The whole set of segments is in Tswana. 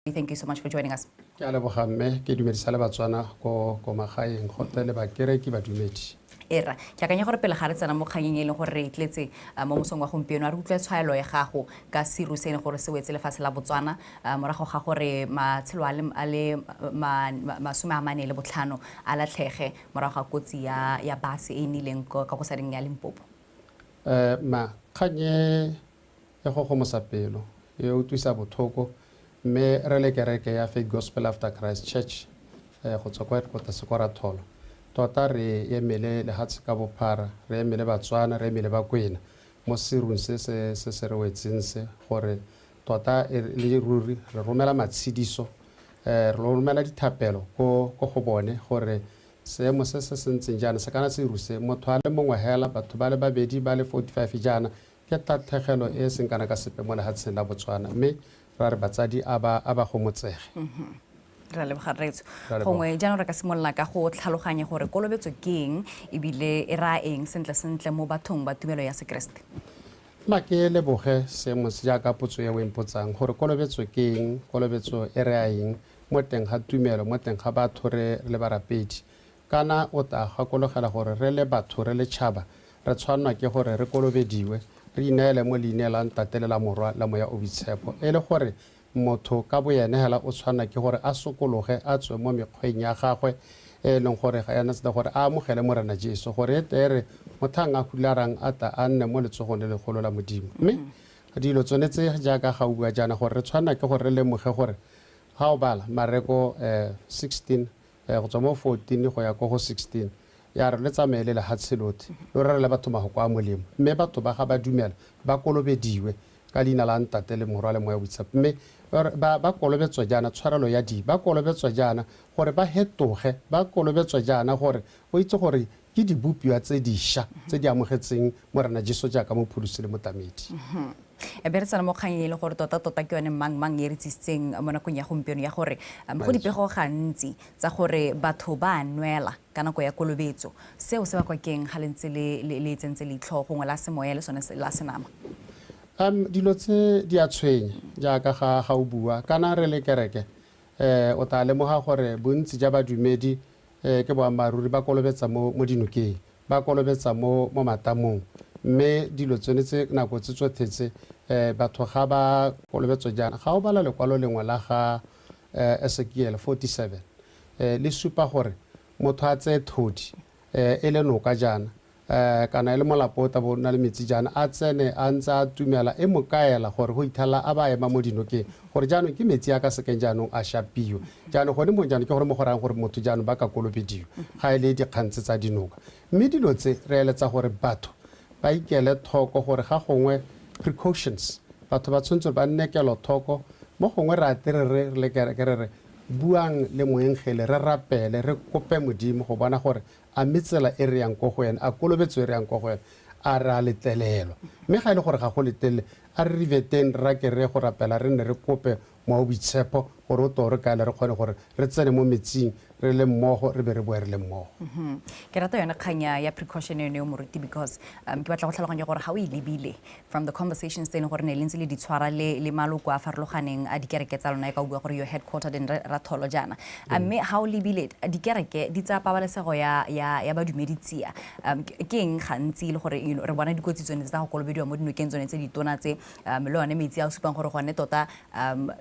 Thank you so much for joining us. Ke a leboga mme ke dumedisa le Batswana ko magaeng gote le bakereki badumedi. Era, ke akanya gore pele ga re tsena mo kganyeng e leng gore re e tletse mo mosong wa gompieno, a re utlwe tshwaelo ya gago ka seru se e leng gore se wetse lefatshe la Botswana morago ga gore matshelo a le 45 a latlhege morago ga kotsi ya base e e nnileng ka ko sading ya Limpopo. Ma, kgang e e gogomosa pelo, e utlwisa botlhoko, mme re le kereke ya Faith Gospel After Christ Church go tswa kwa headquarters kwa Ratholo, tota re emele lehatshe ka bophara, re emele Batswana, re emele Bakwena mo serung se se se se re wetseng se, gore tota e le ruri re romela matshidiso, re romela dithapelo ko go bone gore seemo se se se ntseng jaana se kana seru se motho a le mongwe hela, batho ba le babedi ba le 45 jaana, ke tatlhegelo e seng kana ka sepe mo lehatsheng la Botswana, mme ra re batsadi a ba gomotsege. Re a leboga rraetsho. Gongwe jaanong re ka simolola ka go tlhaloganya gore kolobetso ke eng ebile e raya eng sentle sentle mo bathong ba tumelo ya Sekeresete. Ma ke leboge seemo se jaaka potso e o e mpotsang gore kolobetso ke eng, kolobetso e raya eng mo teng ga tumelo, mo teng ga batho re le barapedi. Kana o tla gakologela gore re le batho re le tšhaba re tshwannwa ke gore re kolobediwe, re ineele mo leineng la Ntate le la Morwa la Moya o Boitshepo, e le gore motho ka boene hela o tshwanna ke gore a sokologe a tswe mo mekgweng ya gagwe e leng gore ga ena tsela gore a amogele Morena Jesu, gore e tle re motlhang a hularang a tla a nne mo letsogong le legolo la Modimo. Mme dilo tsone tse jaaka ga o bua jaana gore re tshwanna ke gore re lemoge gore ga o bala Mareko 16 go tswa mo 14 go ya ko go 16, ya re le tsamaye le lehatshe lothe lo rerele batho mahoko a molemo, mme batho ba ga ba dumela ba kolobediwe ka leina la Ntate le Morwa le Moya Boitshepo, mme ba kolobetswa jaana tshwarelo ya dibe, ba kolobetswa jaana gore ba hetoge, ba kolobetswa jaana gore o itse gore ke dibopiwa tse dišwa tse di amogetseng Morena Jesu jaaka mopholosi le motlamedi. E be re tsena mo kgang e le gore tota tota ke yone mang mang e re tsisitseng mo nakong ya gompieno ya gore go dipego gantsi tsa gore batho ba nwela ka nako ya kolobetso. Seo se bakwa keng ga le ntse le tsentse leitlho gongwe la semoya le sone la senama? Dilo tse di a tshwenya jaaka ga o bua kana re le kereke, o tla lemoga gore bontsi ja badumedi ke boammaaruri ba kolobetsa mo dinokeng, ba kolobetsa mo matamong, mme dilo tsone tse nako tse tsotlhe tse batho ga ba kolobetswa jaana. Ga o bala lekwalo lengwe la ga Ezekiel 47, le supa gore motho a tseye thodi e le noka jaana, kana e le molapo o tla bo o na le metsi jaana, a tsene a ntse a tumela e mo kaela gore go ithalla a ba ema mo dinokeng, gore jaanong ke metsi a ka sekeng jaanong a shapiwa. Jaanong gone mo jaanong ke gore mo go rayang gore motho jaanong ba ka kolobediwa ga e le dikgang tse tsa dinoka. Mme dilo tse re eletsa gore batho ba ikele thoko gore ga gongwe precautions, batho ba tshwanetse ba nne kelothoko. Mo gongwe re ate re re le kereke re re buang le moengele, re rapele, re kope Modimo go bona gore a mme tsela e re yang ko go ene, a kolobetso e re yang ko go ene, a re a letlelelwa. Mme ga e le gore ga go letlelele, a re riveteng re rake re go rapela, re nne re kope Mowa o Boitshepo gore o to re kaele re kgone gore re tsene mo metsing re le mmogo, re be re boe re le mmogo. Ke rata yone kgang ya precaution eno eo moruti, because ke batla go tlhaloganya gore ga o e lebile from the conversations tse e leng gore ne le ntse le di tshwara le maloko a farologaneng a dikereke tsa lona, e ka o bua gore you're headquartered in Ratholo jaana, mme ga o lebile dikereke di tsaya pabalesego ya badumedi tsia, ke eng gantsi e le gore re bona dikotsi tsone tsa go kolobediwa mo dinokeng tsone tse ditona tse, le one metsi a o supang gore gone tota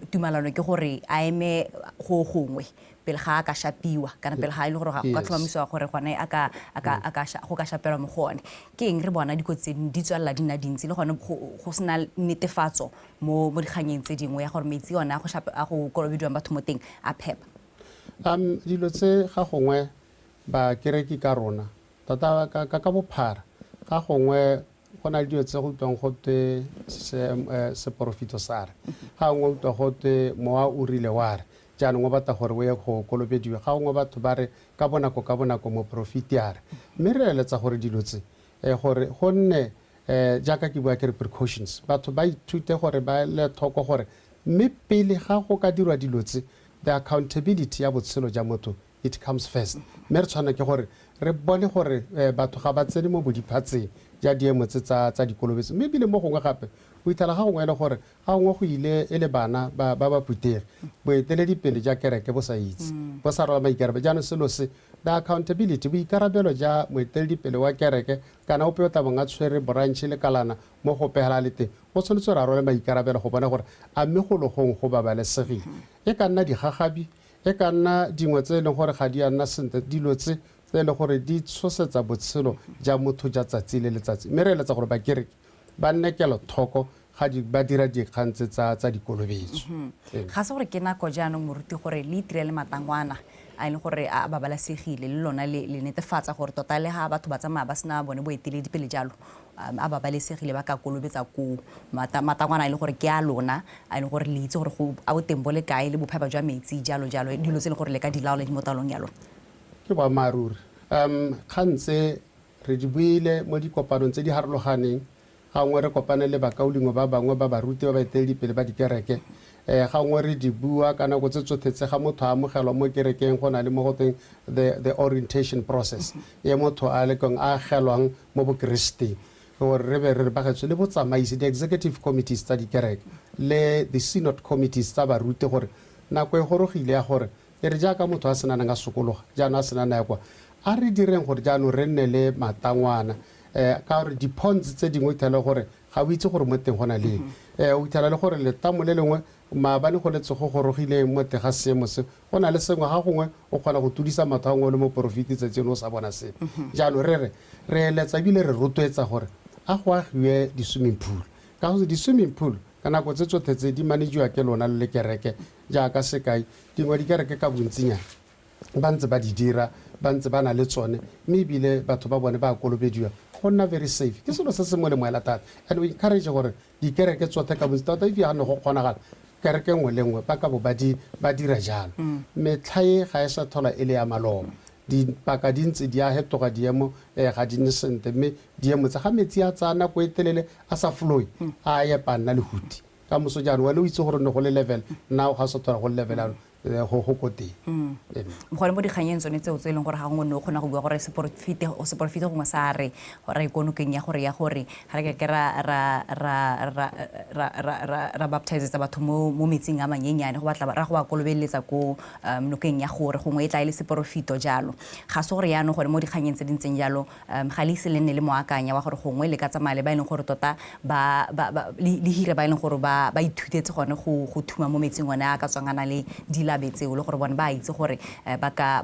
tumalano ke gore a eme go gongwe pele ga a ka shapiwa, kana pele ga e le gore ga ka tlhomamisiwa gore gone go ka shapelwa mo go one. Ke eng re bona dikotsi tse di tswelela di nna dintsi le gone go sena netefatso mo dikganyeng tse dingwe ya gore metsi one a go kolobediwang batho mo teng a phepa? Dilo tse ga gongwe bakereki ka rona tota ka bophara ga gongwe go na le dilo tse go utlwang go twe seporofito sa re, ga gongwe utlwa go twe mowa o rile wa re, jaanong o batla gore o ye go kolobediwa. Ga gongwe batho ba re ka bonako ka bonako moporofiti a re, mme re eletsa gore dilo tse gore go nne jaaka ke bua ke re precautions, batho ba ithute gore ba le thoko gore mme pele ga go ka dirwa dilo tse, the accountability ya botshelo ja motho it comes first. Mme re tshwana ke gore re bone gore batho ga ba tsene mo bodiphatseng ja diemo tse tsa dikolobetso. Mme ebile mo gongwe gape o itlhela ga gongwe e le gore ga gongwe go ile e le bana ba ba phuthege, boeteledipele ja kereke bo sa itse, bo sa rwala maikarabelo. Jaanong selo se, the accountability, boikarabelo ja moeteledipele wa kereke kana ope o tla bong a tshwere branch le kalana mo go pegela le teng, o tshwanetse gore a rwale maikarabelo go bona gore a mme go le gongwe go babalesegile. E ka nna digagabi, e ka nna dingwe tse e leng gore ga di a nna sentle, dilo tse e leng gore di tshosetsa botshelo ja motho ja tsatsi le letsatsi. Mme re eletsa gore bakereki ba nne kelotlhoko ga ba dira dikgang tse tsa dikolobetso. Ga se gore ke nako jaanong moruti gore le itirele matangwana a e leng gore a babalesegile le lona le netefatsa gore tota le ga batho ba tsamaya ba sena bone boeteledipele jalo, a babalesegile ba ka kolobetsa koo. Matangwana a e leng gore ke a lona, a e leng gore le itse gore go a boteng bo le kae le bophepa jwa metsi jalo jalo, dilo tse e leng gore le ka di laola mo taolong ya lona. Ke boammaaruri. Kgang tse re di buile mo dikopanong tse di harologaneng, ga nngwe re kopane le bakaulengwe ba bangwe ba baruti ba baeteledipele ba dikereke, ga nngwe re di bua ka nako tse tsotlhe tse ga motho a amogelwa mo kerekeng, go na le mo go teng the orientation process e motho a lekang a agelwang mo bokereseteng, gore re be re re bagetswe le botsamaisi, di-executive committees tsa dikereke le the synod committees tsa baruti, gore nako e gorogile ya gore e re jaaka motho a senanang a sokologa jaanong a senana ya kwa, a re direng gore jaanong re nne le matangwana, ka gore di-ponds tse dingwe o ithela gore ga o itse gore mo teng go na le eng. O ithela le gore letamo le lengwe maabane go letse go gorogileng mo teng ga seemo se, go na le sengwe ga gongwe o kgona go tudisa matho a gongwe le moporofeti tsatsi eno o sa bona sepe. Jaanong re re eletsa ebile re rotloetsa gore a go agiwe di-swimming pool, ka gore di-swimming pool ka nako tse tsotlhe tse di managiwa ke lona le le kereke. Jaaka sekai, dingwe dikereke ka bontsinyana ba ntse ba di dira, ba ntse ba na le tsone, mme ebile batho ba bone ba kolobediwa go nna very safe. Ke selo se se molemo hela thata, and we encourage gore dikereke tsotlhe ka bontsi tota, if ya ne go kgonagala kereke nngwe le nngwe ba ka bo ba dira jalo. Metlha e ga e sa tlhola e le ya maloba, dipaka di ntse di a fetoga, diemo ga di nne sentle, mme diemo tsa ga metsi a tsaya nako e telele a sa flowe, a epa nna lehuti ka moso. Jaanong wena o itse gore ne go le level, nna ga o sa tlhola go le level jaanong, go ko teng. Gone mo dikganyeng tsone tseo tse e leng gore ga gongwe ne o kgona go bua gore seporofete gongwe sa re gore ko nokeng ya gore ga re ke ra baptizetsa batho mo metsing a manyenyane, go batla ra go ba kolobeletsa ko nokeng ya gore gongwe e tla e le seporofito jalo. Ga se gore jaanong gore mo dikganyeng tse di ntseng jalo, ga le ise le nne le moakanya wa gore gongwe le ka tsamaya le ba e leng gore tota le hire ba e leng gore ba ithutetse gone go thuma mo metsing one a ka tswang a na le dilabe tseo, le gore bone ba itse gore ba ka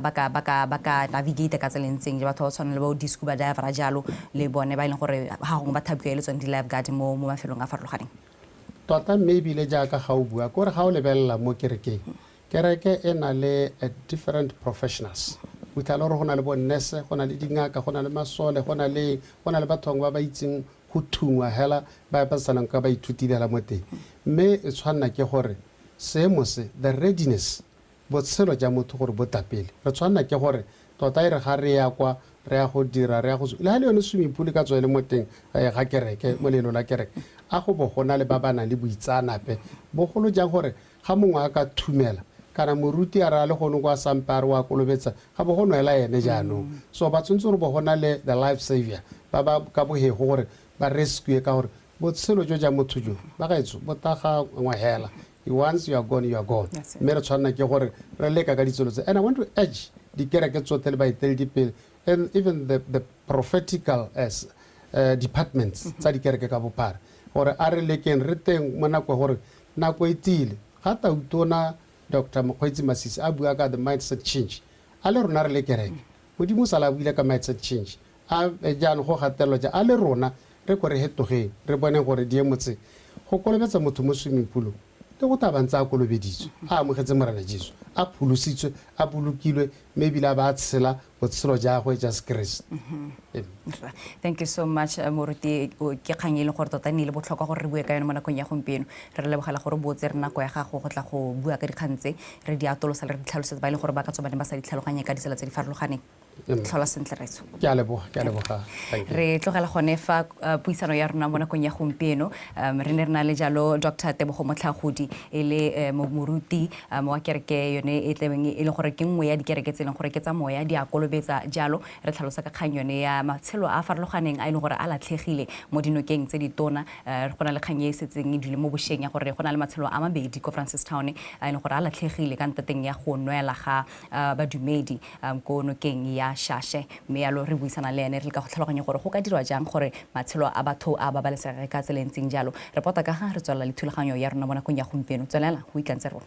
navigate ka tsela e ntseng, batho ba tshwana le bo di-scuba diver jalo, le bone ba e leng gore ga gongwe ba thapiwa e le tsone di-lifeguard mo mafelong a farologaneng. Tota mme ebile jaaka ga o bua, kore ga o lebelela mo kerekeng, kereke e na le different professionals. O fitlhela gore go na le bo nurse, go na le dingaka, go na le masole, go na le batho bangwe ba ba itseng go thungwa hela, ba ba salang ka ba ithutile hela mo teng. Mme e tshwanna ke gore seemo se, the readiness, botshelo ja motho gore bo tapele, re tshwanna ke gore tota e re ga re ya kwa re ya go dira, re ya go le ha le yone swimming pool ka tswa e le mo teng ga kereke, mo lelo la kereke, a go bo go na le ba ba nang le boitseanape bogolo jang gore ga mongwe a ka thumela kana moruti a ra le gone kwa sampe a re wa kolobetsa, ga bo go nwela ene jaanong. So ba tshwanetse gore bo go na le the life savior ba ba ka bogego gore ba rescue, ka gore botshelo jo ja motho jo ba gaetsho bo taga nngwe hela. Once you are gone, you are gone. Mme re tshwanna ke gore re leka ka ditselo tse. And I want to urge dikereke tsotlhe le baeteledipele and even the prophetical as departments tsa dikereke ka bophara, gore a re lekeng re teng mo nako gore nako e tile ga tautona Dr. Mokgweetsi Masisi a bua ka the mindset change, a le rona re le kereke, Modimo sala a buile ka mindset change, a jaanong go gatelelwa ja, a le rona re ko re hetogeng, re boneng gore diemo tse go kolobetsa motho mo swimming poolong le go taba ntse a kolobeditswe, a amogetse Morena Jesu, a pholositswe, a bolokilwe, mme ebile a ba tshela botshelo ja gagwe ja Sekeresete. Thank you so much, Moruti. Ke kgang e leng gore tota e ne e le botlhokwa gore re bue ka yone mo nakong ya gompieno. Re lebogela gore botse re nako ya gago go tla go bua ka dikgang tse, re di atolosa le re di tlhalosetsa ba e leng gore ba ka tswa ba ne ba sa di tlhaloganye ka ditsela tse di farologaneng. Tlhola sentle retso. Ke a leboga, ke a leboga. Thank you. Re tlogela gone fa puisano ya rona mo nakong ya gompieno. Re ne re na le jalo Dr. Tebogo Motlhagodi e le moruti wa kereke yone e tlebeng e le gore ke nngwe ya dikereke tse e leng gore ke tsa moya di a kolobetsa jalo. Re tlhalosa ka kgang yone ya matshelo a a farologaneng a e leng gore a latlhegile mo dinokeng tse di tona. Go na le kgang e e setseng e dule mo bošeng ya gore go na le matshelo a mabedi ko Francistown a e leng gore a latlhegile ka ntateng ya go nwela ga badumedi ko nokeng ya Shashe. Mme yalo re buisana le ene re leka go tlhaloganya gore go ka dirwa jang gore matshelo a batho a babalesege ka tsela e ntseng jalo. Re pota ka ga re tswelela le thulaganyo ya rona mo nakong ya gompieno. Tswelela go ikantse rona.